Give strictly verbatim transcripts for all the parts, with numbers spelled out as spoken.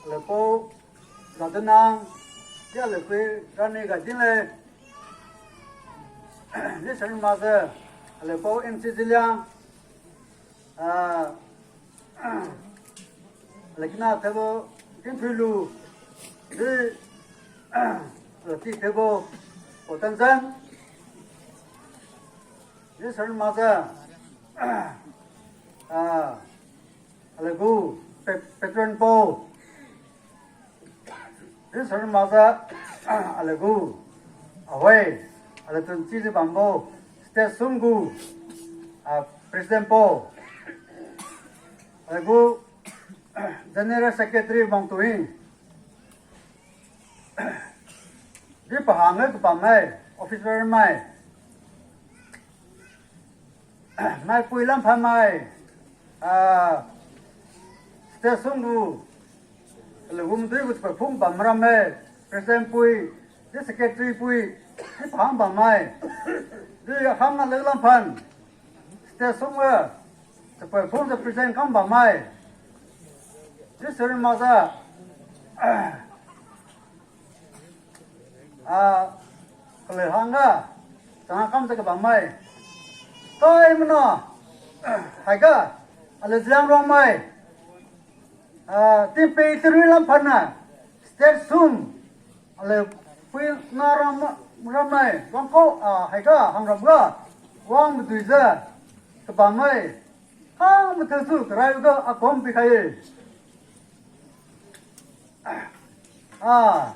Alepau, Zadenang, ya lepui, rani ga din le, ni sen ma ze, alepau N C Zeliang, a, lekina tebo, Tingpui lu, di, leti tebo, Potenzan, ni sen ma ze, a, ale gu, pe-, patron pau. Ni sen ma ze, ale gu, awei, ale tun chi ze bam bau, state sum gu, a, president pau. Ale gu, general secretary bang tu hi. Di pa hangge kebam mai, officer mai. Mai pui lam pha mai, a, state sum gu, le gum dui gu pe phung bam ram mai, president pui, di secretary pui, di pa hang bam mai. Di hang a le lam phan, state sum ge, pe phung ze president kam bam mai. Di sen ma ze, a, kele hangge, chang kam ze kebam mai. Kai mena, haiga, ale ziang rong mai. A, timpei terui lam phan na, state sum, ale pui na ram, ram mai, wang kau, a, haiga, hang ram ga, wang bedui ze, kebam mai. Hang metheu su, kerai ga, a kom pi kai. A,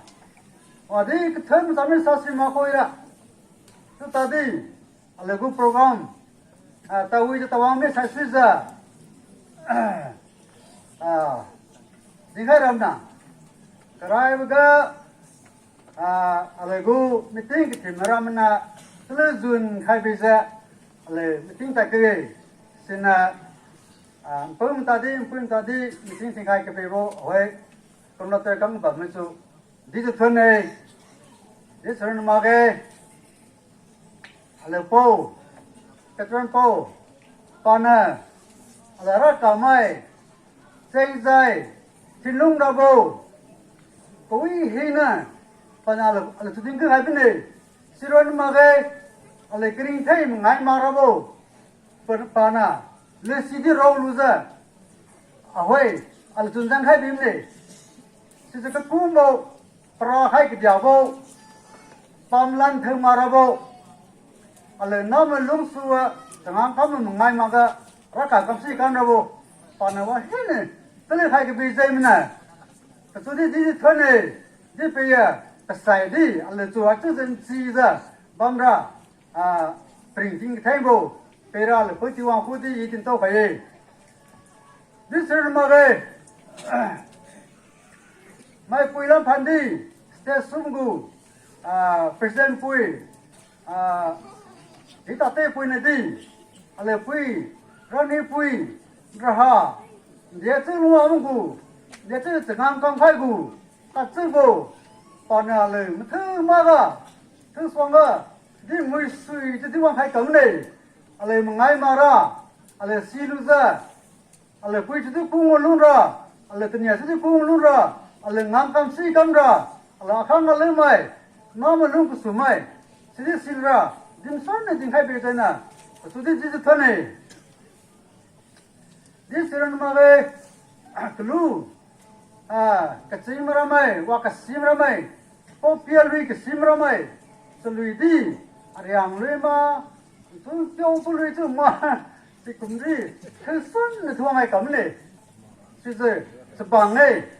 wa di ketheu mechame sa si ma koi ra. Su ta di, ale gu program, a, ta wi ze ta wang me sa si ze. A, di kai ram na. Kerai ga, a, ale gu meeting ketim ram na, tele zun kai bi ze, ale meeting ta ke, sina, a, mpum ta di, mpum ta di, meeting ting kai ke bi bo, hoi, kong na te kang ba me su, di ze thun nei, di sen ma ge, ale pau, patron pau, pa ne, ale ra ka mai, chei zai, tinlung ra bo, koi hi ne, pa ne ale, ale chu ding ke hai bi nei, si ran ma ge, ale kering thei mengai ma ra bo, pa, pa ne, le si di rau lu ze, a hoi, ale chun zang hai bi nei, si ze ke kum bo, Pra hai kedia bau, pam lan theu ma ra bau, ale name lung sua, tengam kam me ngai ma ga, ra ka kam si kan ra bau, pa ne wa hene, tele hai ke bi zai mene, kechu di di di thone, di pe ya, kesai di, ale chu a chu zen chi za, bam ra, a, pring ting kethei bau, pe ra le pui ti wang hu di i tin tau kai e. Di sir ma ge, mai pui lam phan di, state sum gu, a, president pui, a, di ta te pui ne di, ale pui, rani pui, raha, dia chu lua gu, dia chu tengam kam kai gu, ka chu gu, pa ne ale, metheu ma ga, theu suang ga, di mui sui chu di wang hai kam lei, ale mengai ma ra, ale si lu ze, ale pui chu di kung lung ra, ale tenia chu di kung lung ra, ale ngam kam si kam ra, ale akhang ale mai, name lung kesu mai, si di sil ra, dim san ne ding hai be zai na, kesu di di di thane. Di siran ma ge, kelu, a, kechim ra mai, wa kesim ra mai, pau pia lui kesim ra mai, se lui di, ariang lui ma, tu piau pu lui tu ma, si kum di, ke sun ne tuang ai kam le, si ze, se bang le,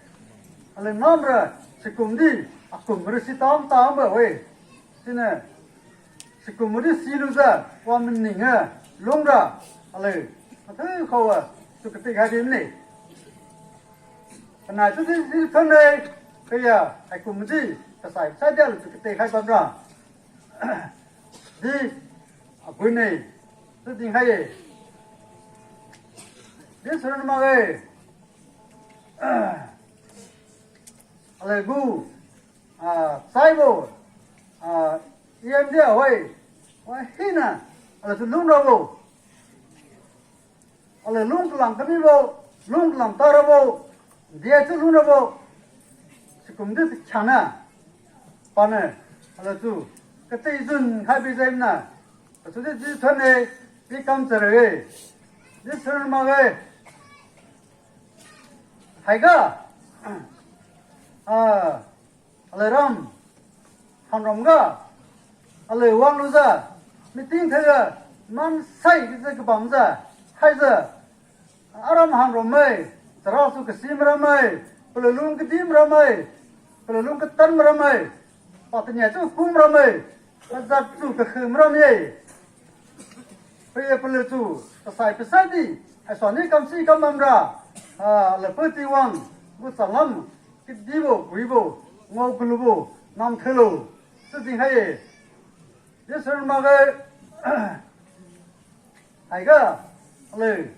ale nam ra, si kum di, a kum re si tam tam ba we, si ne, Sikum di si lu ze, wa mening e, lung ra, ale, a te kau e, chu ketei hai di mle. Penai chu di, di thon lei, kaya, hai kum di, kesai, sai dia lu chu ketei hai bam ra. Di, a gui nei, chu ding hai e. Di suran ma ge, le gu, a, chai bo, a, E M D a hoi, hoi hina, ale chu lung ra bo. Ale lung kelang kemi bo, lung kelang ta ra bo, dia chu lung ra bo. Sikum de chana, pa ne, ale chu, ketei zun hai bi zai na, a chu de ji thon ne, bi kam che re, ji thon ma ge. Haiga, a, ale ram, hangram ga, ale wang lu ze, meeting thei ze, man sai ze kebam ze, hai ze, aram hangram mei, chara su kesim ram mei, pele lung kedim ram mei, pele lung ketan ram mei, pa tenia chu kum ram mei, a zat chu kekhum ram mei. Pe ye pele chu, pesai pesai di, ai sa ni kam si kam bam ra, a, le pe ti wang, gu chang lam, kedi bo, pui bo, ngau kelu bo, nam thelo, chu ding hai ye. Ye sir ma ge, haiga, ale,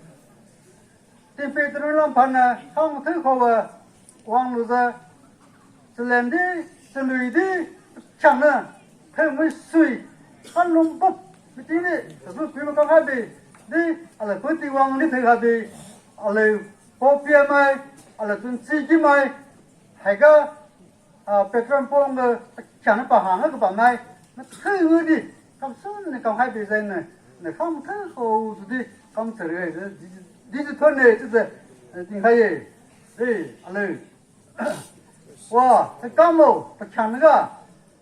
Timpe teru lam pan ne, hang theu kau, wang lu ze, chelen di, chelui di, chang ne, theu mui sui, kan lum bup, meeting di, tesu kui me kang hai bi, di, ale pe ti wang ni thei ha bi, ale pau pia mai, ale chun chi ki mai, haiga, a, petrol pump ge, chang ne pa hang ge pa mai, ne theu di, kam sun ne kam hai bi zai ne, ne kam theu kau zu di, kam che re, di, di, di thon ne, chu ze, e, ting hai ye, e, ale. Wa, he kam lo, pe chang ga,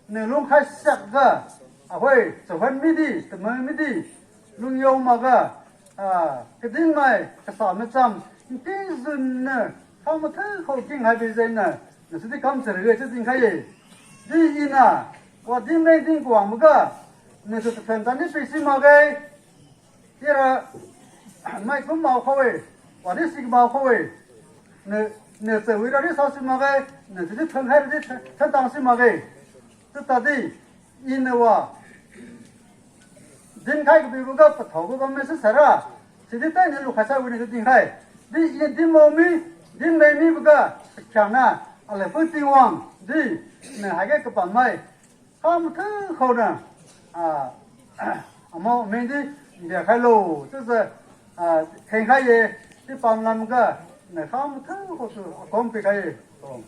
ne lung kai siak ga, a hoi, chauhan mi di, temeu mi di, lung yau ma ga, a, kedin mai, kesa me cham, nting zun ne, kam theu kau king hai bi zai ne, ne su di kam che re, chu ting kai ye. Di i na, wa ding mei ding kuang me ga, ne su te fen ta ni sui si ma gai, Tira, mai kum mau kau e, wa di sik mau kau e, ne, ne che wi ra di sa si ma gai, ne che di thang hai ra di thang tang si ma gai. Te ta di, i ne wa, din kai kebi bu ga pe thau gu bam me se sa ra, chi di tai ne lu kai sa wi ne din kai. Di i din mau mi, din mei mi bu ga, pe chang na, ale pe ting wang, di, ne hai ge kepan mai, kam theu kau ne, a, a mau mei di, mbia kai lo, chu ze, a, keng kai ye, di pam lam ga, ne kam theu kau chu, a kom pe kai ye, kong.